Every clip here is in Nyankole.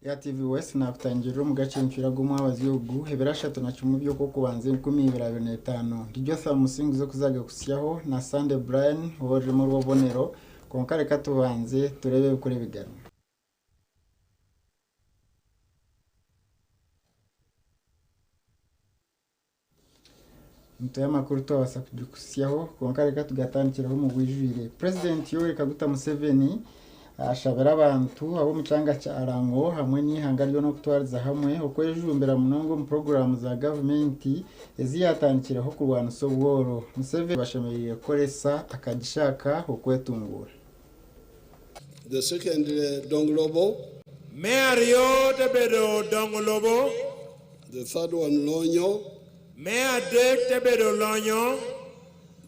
ATV West naakutangirira omu gacencwire ag'omwabazyo ogu, ebiro 31 by'Okwokubanza 2025. Ndi Jotham Musinguzi okuzaga kutsyaho na Sunday Brian ow'orurimi orw'obubonero, kwonka reka tubanze tureebe ebikuru ebigarura. Emitwe y'amakuru twabaasa kugikuhitsyaho kwonka reka tugatandikireho omu bwijwire. Purezidenti Yoweri Kaguta Museveni ashabire abantu ab'omu kyanga kya Lango hamwe n'eihanga ryona okutwariza hamwe okwejumbira munonga omu puroguraamu za gavumenti ezi yaatandikireho kurwanisa obworo. Museveni bashemereire kukoresa akagisha aka okwetunguura. The second dong lobo. Me aryo te bedo dongo lobo. The third one lonyo. Me adek te bedo lonyo.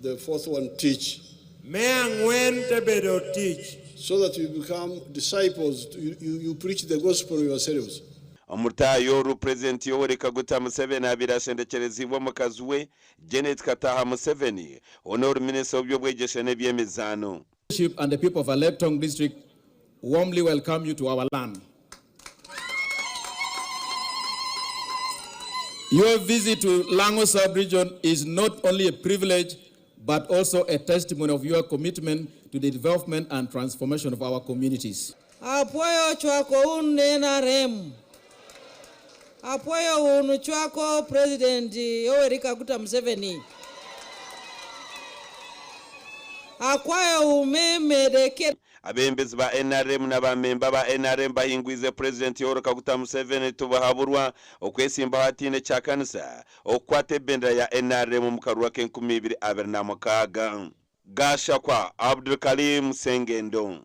The fourth one teach. Me angwen te bedo tic. So that you become disciples, you, you, you preach the gospel yourselves. Omurutaayo oru, Purezidenti Yoweri Kaguta Museveni abaire ashendekyereziibwe omukazi we, Janet Kataaha Museveni, hoona ori Minisita w'eby'obwegyese n'eby'emizaano. Leadership and the people of Alebtong District warmly welcome you to our land. Your visit to Lango sub-region is not only a privilege, but also a testimony of your commitment to the development and transformation of our communities. Apwoyo chwako un NRM. Apwoyo un chwako President Yoweri Kaguta Museveni. Akwayo umemede ke Abeebembezi ba nrm na baamemba ba nrm bahingwize Purezidenti Yoweri Kaguta Museveni Tibuhaburwa okwesimbaho ataine kyakanisa okukwata ebendera ya nrm omu karuru ak'enkumi ibiri abiri na mukaaga. Gashakwa Abdulkalim Sengendo.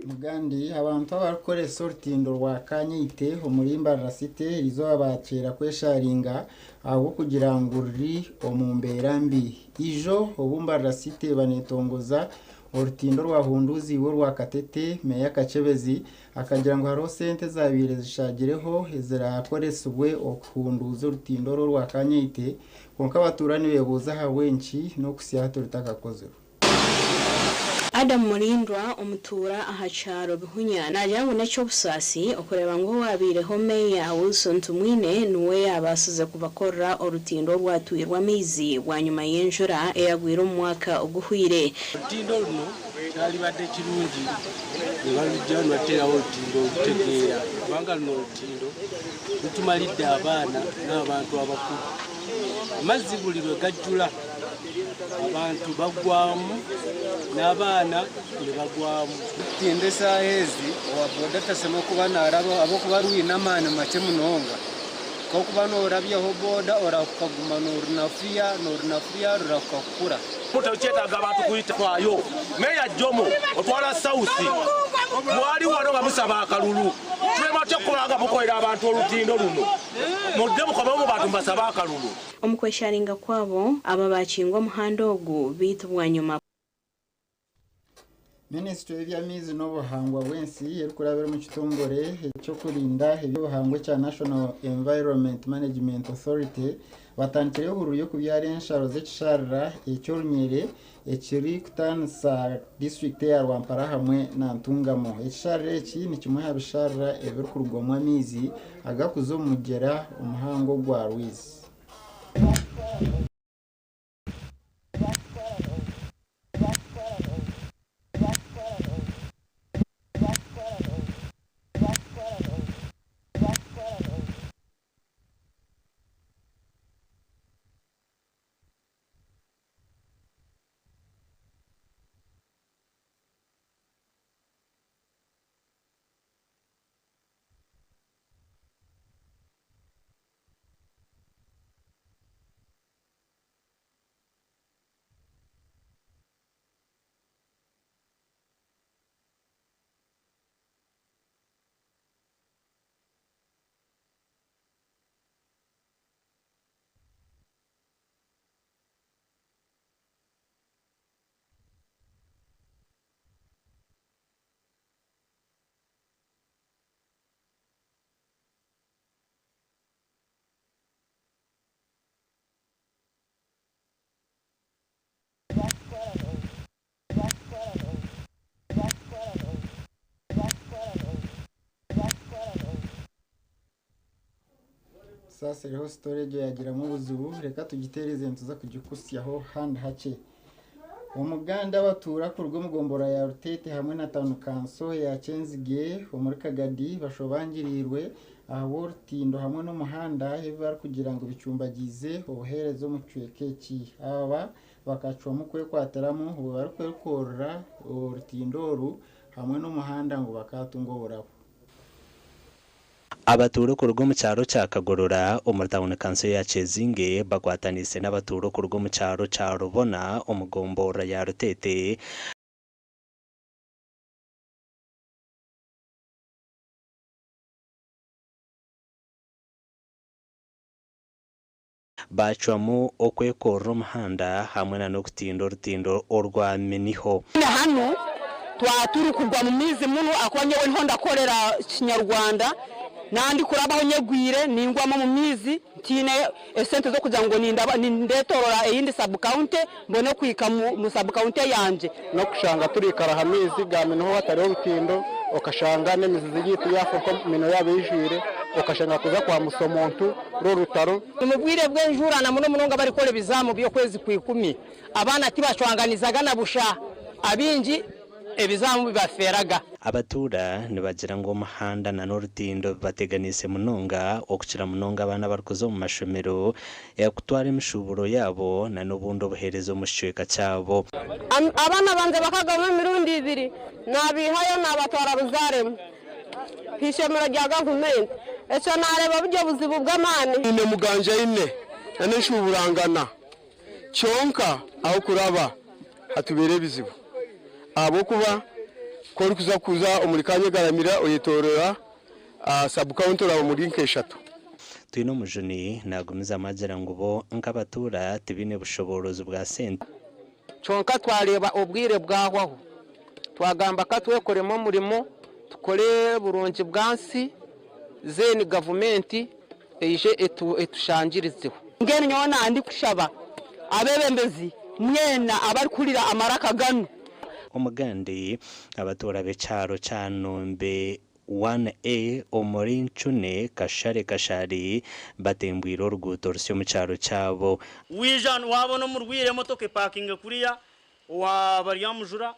Mugandi, abantu abarikukoresa orutindo rwa Kanyeite omuri Mbarara City erizooba baakyera kwesharinga ahabw'okugira ngu ruri omu mbeera mbi. Ijo obu Mbarara City eba netongoza orutindo orwahunduuziibwe orwa Katete, Meeya Kakyebezi akagira ngu hariho sente ezaabaire zishaagireho eziraakoresibwe okuhunduuza orutindo oru orwa Kanyeite kwonka abatuura nibeebuuza ahabw'enki n'okuhitsya hati rutakakozirwe. Adam Mulindwa omutuura aha kyaro Bihunya naagira ngu n'eky'obusaasi okureeba ngu owabaireho Meeya Wilson Tumwine niwe yaabaasize kubakorera orutindo orwatwirwe amaizi bwanyima y'enjura eyagwire omu mwaka oguhweire. Orutindo runo kyalibadde kirungi nebalujjawo nebateerawo orutindo orutegeera kubanga runo orutindo rutumalidde abaana n'abantu abakuru. Amazzi buli lwe gajjula abantu bagwamu n'abaana ne bagwamu. Orutindo esaaha ezi owa boda tashemereire kuba naarabaho ahabw'okuba rwine amaani makye munonga. Ku orikuba noorabyaho boda orahuka kuguma noorunafuya noorunafuya rurahuka kukura. Tekyetaaga bantu kuyitwayo. Meeya Jomo otwala South, mwali wano nga musaba akalulu. Tulema tutya okukola nga mukolera abantu olutindo luno? Mudde mukomewo mu bantu mubasabe akalulu. Omu kwesharinga kwabo, aba baakingwa omuhanda ogu beitu bwanyima. Minisiture y'eby'amaizi n'obuhangwa bw'ensi erikurabira omu kitongore eky'okurinda eby'obuhangwa ekya National Environment Management Authority batandikireho ehururu y'okubyara ensharo z'ekisharara eky'orunyere ekirikutaanisa disiturikiti eya Rwampara hamwe na Ntungamo. Ekisharara eki ni kimwe aha bisharara ebirikurugwamu amaizi agakuza omu mugyera omuhango ogwa Rwizi. Saasireho sitori egyo yagiramu obuzibu, reka tugiteereze nituza kugikusyaho handi hakye. Omuganda abatuura kuruga omu gombolola ya Ruteete hamwe na tawuni kanso ya Kyenzige omuri Kagadi bashobangiriirwe ahabw'orutindo hamwe n'omuhanda ebi barikugira ngu bicumbagiize obuheereza omu kicweka eki. Aba bakacwamu kwekwatiramu obwo barikwekorera orutindo oru hamwe n'omuhanda ngu bakaatunga oburabo. Abatuura okuruga omu kyaro kya Kagorora omuri tauni kanso ya Kyezinge bakwataniise n'abatuura okuruga omu kyaro kya Rubona omu gomborora ya Ruteete Baacwamu okwekorera omuhanda hamwe na n'okutinda orutindo orwa Miniho. Hanu twaba turi kugwa mu maizi muno ahakuba nyowe niho ndakorera kinyarwanda nandikurabaho nyegwire ningwamu omu maizi ntiine esente z'okugira ngu nindetorora eyindi sub county mbone kuhika mu sub county eyangye. N'okushanga turikara aha maizi ga Miniho hatariho orutindo okashanga n'emizizi yaitu yaafa nka Miniho yaaba eijwire okashanga kuza kwambusa omuntu rw'orutaro. Omu bwire bw'enjura na muno munonga barikukora ebizaamu by'okwezi kw'ikumi, abaana tibacwanganizaga na busha, abaingi ebizaamu bibafeeraga. Abatuura nibagira ngu omuhanda na n'orutindo bibateganiise munonga okukira munonga abaana abarikuza omu mashomero kutwara emishuuburo yaabo na n'obundi obuheereza omu kicweka kyabo. Abaana bangye bakagama emirundi ibiri, naabiihayo naabatwara Buzaremu aha ishomero rya gavumenti. Ekyo naareeba buri obuzibu bw'amaani. Nyine muganja ine na n'enshuburangana kyonka ah'okuraba hatubeera ebizibu ahabw'okuba ku orikuza kuza omuri Kanyegaramira oyetoorora sub county oraba omuri nk'eshatu. Twinomujuni naagumizamu agira ngu bo nk'abatuura tibaine bushoboorozi bwa sente. Kyonka twareeba obwire bwahwaho, twagamba ka twekoremu omurimo tukore burungi bwansi, then gavumenti eije etushangirizeho. Mbwenu nyowe nandikushaba abeebembezi mwena abarikuhurira amaraka ganu. Omugandi, abatuura b'ekyaro kya Nombe 1A omuri Ncune, Kashare Kashari batembwire oruguuto rusya omu kyaro kyabo. Waija waabona omurwaire emotoka epakinga kuriya owa Baryamujura,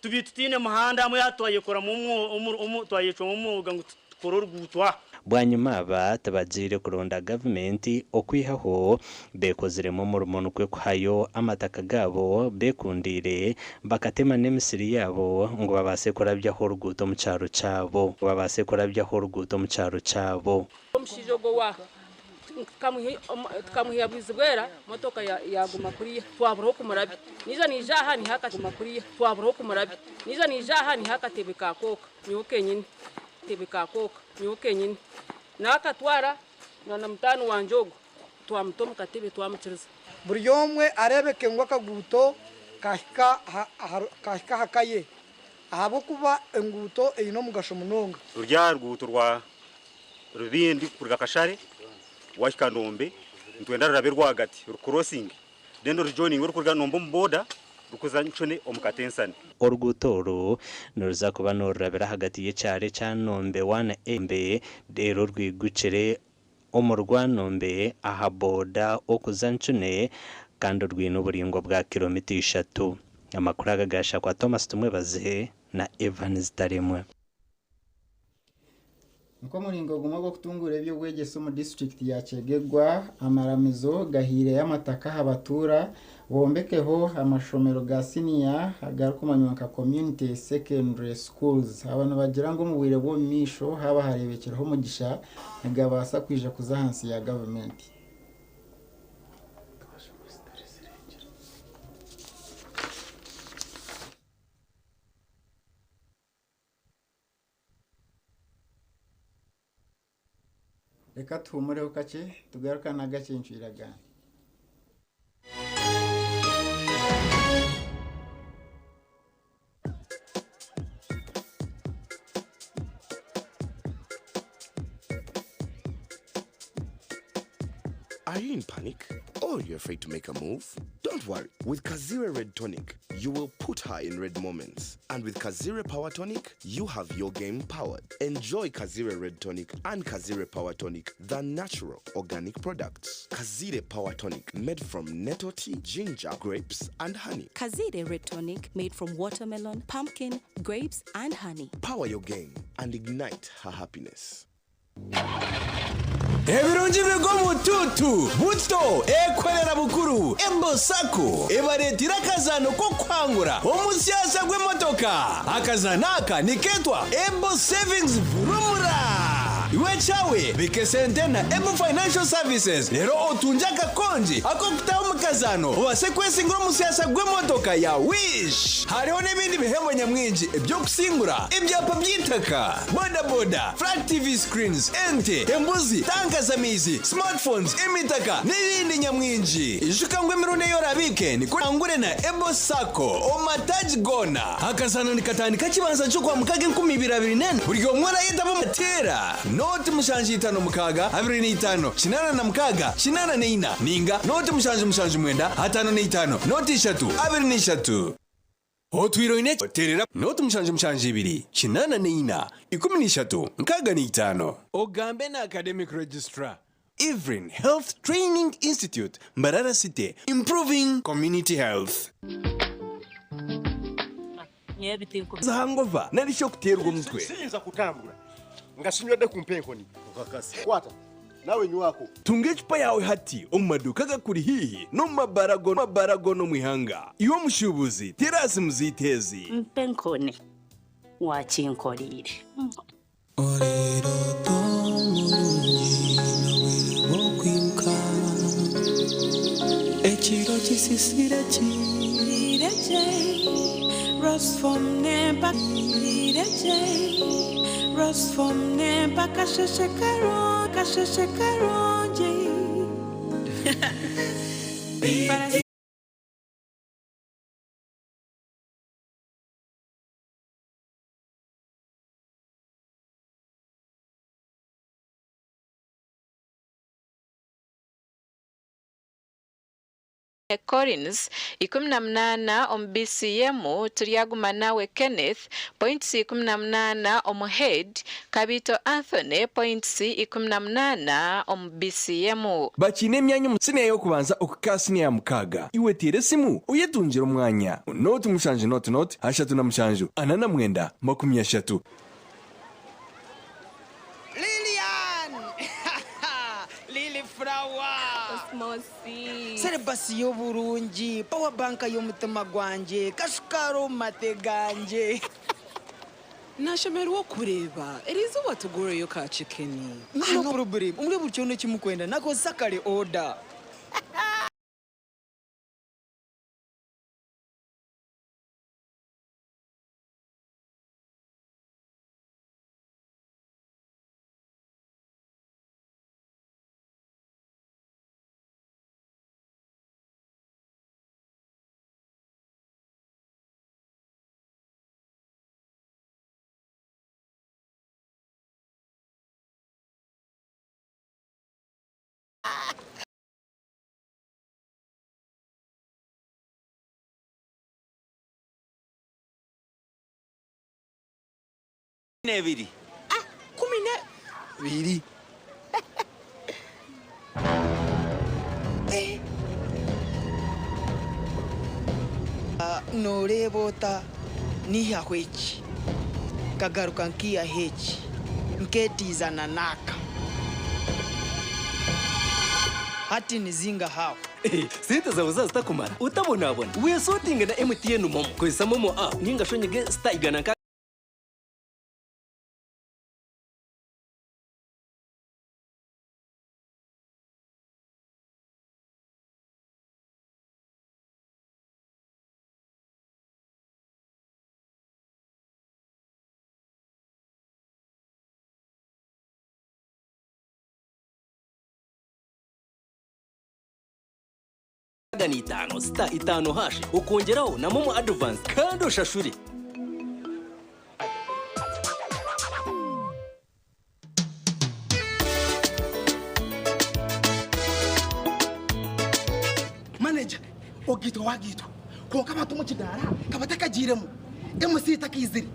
tubaire tutaine muhanda hamwe hati twayekoramu twayecwamu omwoga ngu tukore oruguuto aha. Bwanyima aba tibagiire kuronda gavumenti okwihaho beekoziremu omurimo nikwo kuhayo amataka gaabo beekundiire bakatema n'emisiri yaabo ngu babaase kurabyaho oruguuto omu kyaro kyabo babaase kurabyaho oruguuto omu kyaro kyabo. Omushaija ogwo wa tukamuhiha Bwizibwera motoka yaguma kuriya twabura ah'okumurabya naija naija aha niho akaguma kuriya twabura ah'okumurabya naija naija aha niho akatebe ka kooka nyowe kenyini katebe ka kooka nyowe kenyini naakatwara na mutaani wangye ogwo twamuta omu katebe twamukiriza. Buri omwe areebeke ngu akaguuto kahika aha ka ye ahabw'okuba enguuto eine omugasho munonga. Ruri aha ruguuto rwa Rubindi kuruga Kashare wahika Nombe nitwenda rurabe rwagati rukurosinge then rujoininge orikuruga Nombe omu boda rukuza Ncune omu Katensani. Oruguuto oru niruza kuba nirurabira ahagati y'ekyaro ekya Nombe 1A reero rwigukire omu rwa Nombe aha boda okuza Ncune kandi rwine oburaingwa bwa kiromita ishatu. Amakuru aga gaashakwa Thomas Tumwebaze na Evans Taremwa. Nk'omuringo gumwe gw'okutunguura eby'obwegyese omu disiturikiti ya Kyegegwa, amaramizo gahiireyo amataka aha batuura bombekeho amashomero ga siniya agarikumanywa nka Community Secondary Schools. Aba nibagira ngu omu bwire bw'omu maisho haaba hareebekireho omugisha nigabaasa kwija kuza ahansi ya gavumenti. Reka tuhumureho kakye tugarukane agakye ncwiragane. Are you in panic? Or you're afraid to make a move? Don't worry. With Kazire Red Tonic, you will put her in red moments. And with Kazire Power Tonic, you have your game powered. Enjoy Kazire Red Tonic and Kazire Power Tonic, the natural organic products. Kazire Power Tonic, made from nettle tea, ginger, grapes, and honey. Kazire Red Tonic made from watermelon, pumpkin, grapes, and honey. Power your game and ignite her happiness. Ebirungi big'omututu buto ekorera bukuru embosako ebareetera akazano k'okuhangura omusyasa gw'emotoka. Akazano aka niketwa Ebo Savings Vurumura. Iwe kyawe bika esente na Ebo Financial Services, reero otungye akakongi ak'okutaha omu kazano obaase kwesingura omusyasa gw'emotoka ya Wish. Hariho n'ebindi bihembo nyamwingi eby'okusingura: ebyapa by'eitaka, bodaboda, flat TV screens, ente, embuzi, tanka z'amaizi, smartphones, emitaka n'ebindi nyamwingi. Ijuka ngu emirundi ei orabiike nikwo orangure na Ebo Sacco omu mataagi goona. Akazano nikatandika kibanza ky'okwa mukaga 2024. Buri omwe orayetaba omu teera nooti 756 25 86 84 ninga nooti 779 55 0 3 23. Otwire oine terera nooti 772 84 13 65. Ogambe na Academic Registrar. Evelyn Health Training Institute, Mbarara City, improving community health. Hangova nari shi okuteerwa omutwe. Siyinza kutambula nga sinywedde ku mpenkoni. Kwata nawe nywako. Tunga ecupa yawe hati omu maduuka agakuri haihi n'omu mabara goona omu ihanga. Iwe omushuubuzi, teera simu zaitu ezi. Mpenkoni wakinkoriire. Ekiro kisisire kireje Rosfom nempa kasheshe karo kasheshe karonje. Collins 18 omu BCM, Turyaguma nawe Kenneth points 18 omu head, Kabito Anthony points 18 omu BCM. Bakiine emyanya omu siniya y'okubanza okuka siniya ya mukaaga. Iwe teera esimu oyetungire omwanya. Nooti 7 0 0 37 49 30. Lilian! Lily Flower! Osmosi. Serebasi y'oburungi, power bank y'omutima gwangye, kashukari omu mate gangye. Nashemerwa okureeba eriizooba tugureyo ka chicken. No problem. Omuri buri kyona ekimukwenda nakozesa kare order. N'ebiri. 12. Eh. Ah, nooreeba ota niihaho eki nkagaruka nkiihaho eki nkeetiizana n'aka hati nizingahaho. Sente zawe zazitakumara utabonabona, wesotinge na MTN MoMo. Kozesa MoMo app ninga shonyige star igana nka 5 star 5 hash, ukongeraho na MoMo advance kandi ushashure. Wagaitwa konka abantu omu kidaara kabatakagiiremu MC takaizire.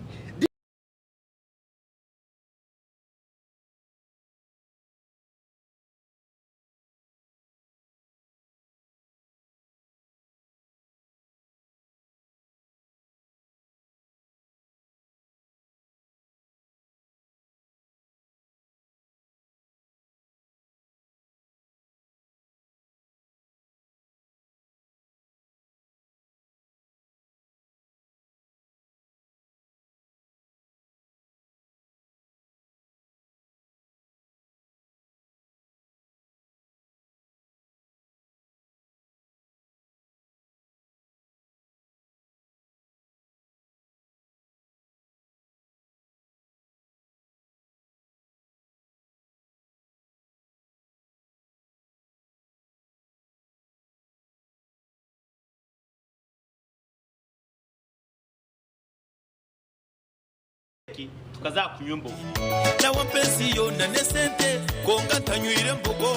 Tukaza aha kunywa embogo. Nawe ampa ensi yoona n'esente kwonka ntanywire mbogo.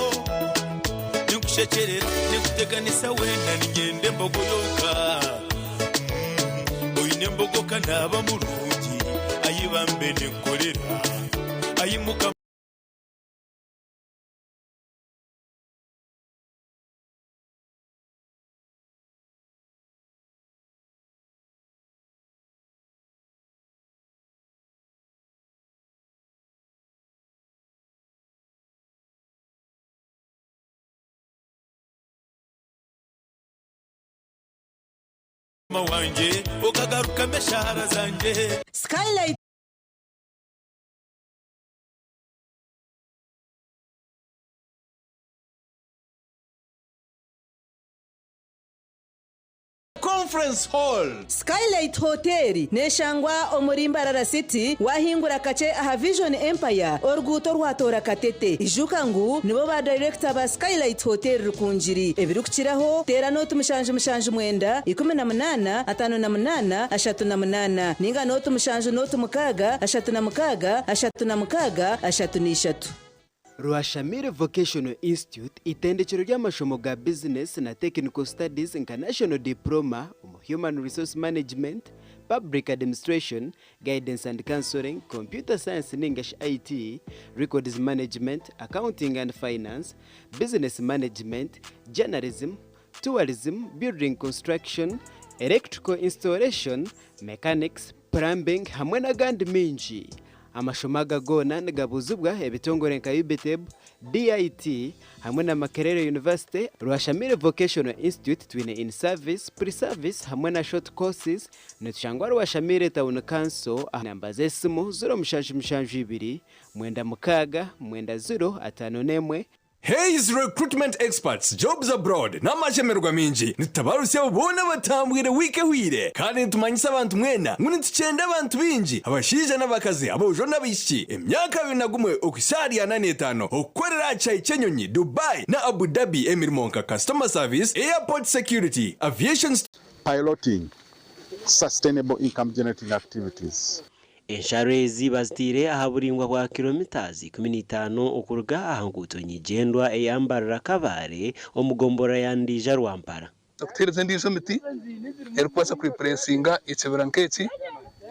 Ninkushekyerera, ninkuteganisa weena niinyenda embogo yonka. Oine embogo ka naaba murungi, ayi bambe ninkukorera, ayi Mukama. Mukama wangye, okagarukamu eshaara zangye. Skylight. Conference Hall. Skylight Hotel neshangwa omuri Mbarara City wahingura kakye aha Vision Empire oruguuto orwatoora Katete. Ijuka ngu nibo ba dayirekita ba Skylight Hotel Rukungiri. Ebirikukiraho teera nooti 779 18 58 38 ninga nooti 7 nooti 6 36 36 33. Rwashamire Vocational Institute itendekero ry'amashomo ga bizinesi na Technical Studies nka National Diploma omu Human Resource Management, Public Administration, Guidance and Counselling, Computer Science ningashi IT, Records Management, Accounting and Finance, Business Management, Journalism, Tourism, Building Construction, Electrical Installation, Mechanics, Plumbing hamwe n'agandi maingi. Amashomo aga goona nigabuuzibwa ebitongore nka UBTEB, DIT hamwe na Makerere University. Rwashamire Vocational Institute twine in service, pre service hamwe na short courses. Nitushangwa Rwashamire Town Council aha namba z'esimu 0772 96 90 51. Hays Recruitment Experts Jobs Abroad N'amashemererwa maingi nitutabarutsya abo boona abatambwire wiiki ehweire kandi nitumanyisa abantu mwena ngu nitukyenda abantu baingi abashaija n'abakazi, aboojo n'abaishiki, emyaka 21 okuhitsya ahari 45 okukorera aha kishaayi ky'enyonyi Dubai na Abu Dhabi emirimo nka Customer Service, Airport Security, Aviation Piloting sustainable income generating activities. Ensharo ezi baziteire aha buraingwa bwa kilometres 15 okuruga aha nguuto nyigyendwa eya Mbarara Kabale omu gomborora ya Ndiija Rwampara. Okutuheereza endiijo miti erikubaasa kuripuresinga ekibira nk'eki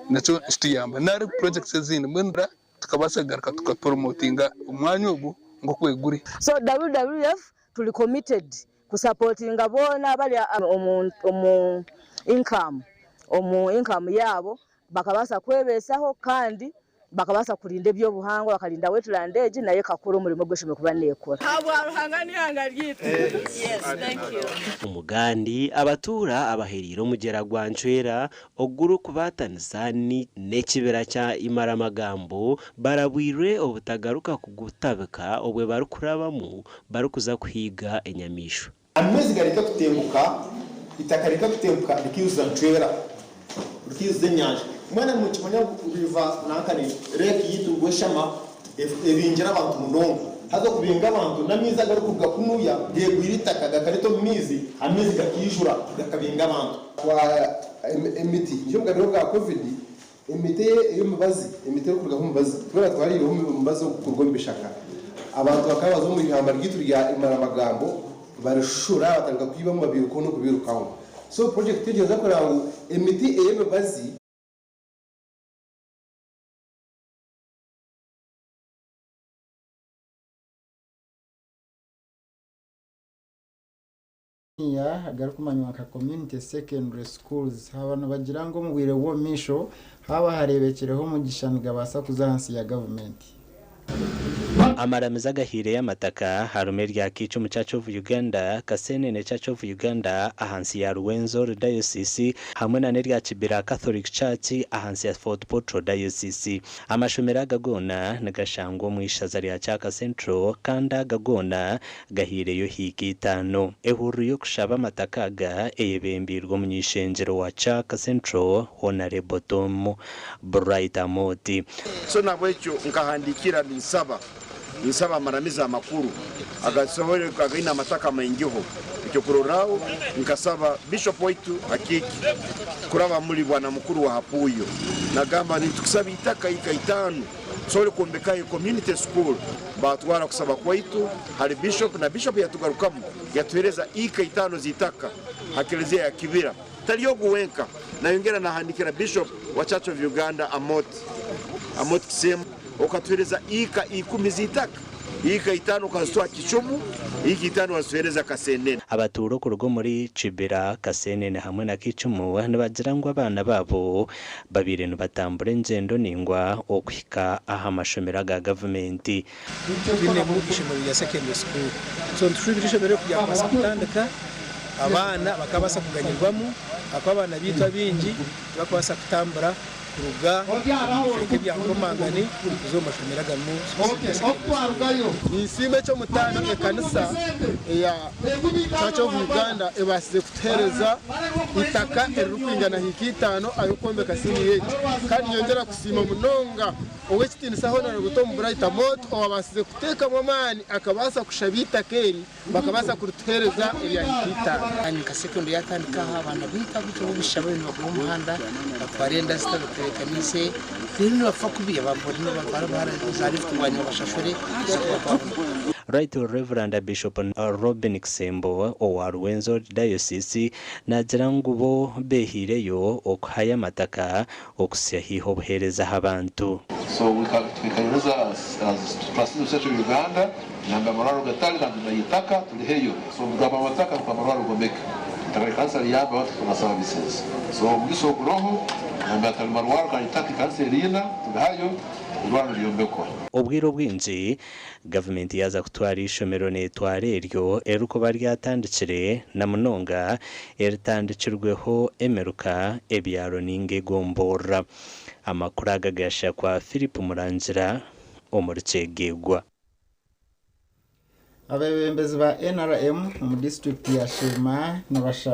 nakyo nikituyamba nari purojekiti ezindi mbwenu tukabaasa kugaruka tukaporomotinga omwanya ogu nk'oku guri. So WWF turi committed kusapotinga boona abari omu income omu income yaabo bakabaasa kwebeesaho kandi bakabaasa kurinda eby'obuhangwa bakarinda wetland egi nayo ekakora omurimo ogu eshemereire kuba neekora. Ahabwa Ruhanga n'eihanga ryaitu. Yes, thank you. Omugandi abatuura abahereire omugyera gwa Ncwera ogurikubatanisa n'ekibira kya Imaramagambo barabwirwe obutagaruka kugutabika obwe barikurabamu barikuza kuhiiga enyamaishwa. Amaizi gareka kutembuka, eitaka rireka kutembuka rikiijuza ncwera, rikiijuza enyanja. Mwena nimukimanya ngu river nankani lake yaitu Rweshama ebingire abantu munonga. Haza okubinga abantu n'amaizi agarikuruga kunuya geegwire eitaka gakareta omu maizi, amaizi gakaijura gakabinga abantu. Twa emiti nikyo omu bwire bwa Covid emiti ey'omubazi emiti erikurugaho omubazi twena twariireho omubazi ogu kuruga omu bishaka. Abantu bakaba baza omu ihamba ryaitu rya Imaramagambo barishushura batandika kwibamu babiirukaho n'okubiirukaho. So project egyo neza kureba ngu emiti ey'emibazi Agarikumanywa nka Community Secondary Schools haaba nibagira ngu omu bwire bw'omu maisho haaba hareebekireho omugisha nigabaasa kuza ahansi ya gavumenti. Amaramizo agahiireyo amataka harimu erya Kiicumu Church of Uganda, Kasenene Church of Uganda ahansi ya Rwenzori Diocese hamwe na n'erya Kibira Catholic Church ahansi ya Fort Portal Diocese. Amashomero aga goona nigashangwa omu ishaza rya Kyaka Central kandi aga goona gahiireyo hiika itaano. Ehururu y'okushaba amataka aga eyebembeirwe omuny'eishengyero wa Kyaka Central, Honarebo Tom Bright Amooti. So nahabwekyo nkahandikira ninsaba ninsaba amaramizo amakuru agasoboire againe amataka maingiho. Ekyokurorraho nkasaba Bishop waitu Akiiki kuraba muli bwana mukuru wa Hapuuyo nagamba nitukusaba itaka ika itaano tusobole kwombekayo community school. Batwara kusaba kwaitu hali Bishop na Bishop yatugarukamu yatuhereza ika itaano z'itaka ha kelezia ya Kibira. Tali ogu wenka, nayongera nahandikira Bishop wa Church of Uganda Amooti Amooti Kisembo okatuhereza ika ikumi z'itaka, ika itaano okazituha Kicumu, ika itaano wazituhereza Kasenene. Abatuura okuruga omuri Kibira, Kasenene hamwe na Kicumu nibagira ngu abaana baabo babaire nibatambura engyendo naingwa okuhika aha mashomero aga gavumenti. Twinemu ishomero rya secondary school so nitushubira ishomero kugira kubaasa kutandika abaana bakabaasa kuganyirwamu ahakuba abaana baitu abaingi tibakubaasa kutambura kuruga omu bicweka ebya Nkomangani kuza omu mashomero agarimu senior secondary school. Ninsiima eky'omutaano ekanisa eya Church of Uganda ebaasize kutuheereza eitaka eririkwingana hiika itaano ah'okwombeka siniya egi. Kandi nyongyera kusiima munonga Ow'ekitiinisa Honourable Tom Bright Amooti owabaasize kuteekamu amaani akabaasa kushaba eitaka eri bakabaasa kurituheereza erya hiika itaano. Nka secondary yatandika aha abaana baitu abaito b'obwishiki abariyo nibakuba omuhanda batwara enda zitabetebeekaniise reero nibafa kubi abamwe nibabatwara omu za lifuti bwanyima bashashure ez'okubatwara. Right Rev. Bishop Robin Kisembo owa Rwenzori Diocese naagira ngu bo beehaireyo okuhayo amataka okuhitsya haihi obuheereza aha bantu. So twikanyiriza as trustees of Church of Uganda namba amarwaro gatali kandi na itaka tuliheyo so mugamba amataka nukwo amarwaro gomeke itaka lya kanisa liyambe abantu kutunga services so omugisa oguroho namba atali marwaro kandi itaka ekanisa eriina tulihayo irwaro lyombekwa. Obwire obwingi, gavumenti yaaza kutwara eishomero neetwara eryo eririkuba ryatandikire na munonga eritandikirweho emiruka, ebyaro nainga egomborora. Amakuru aga gashakwa Philip Murangira omuri Kyegegwa. Abeebembezi ba NRM omu disiturikiti ya Sheema nibashaba.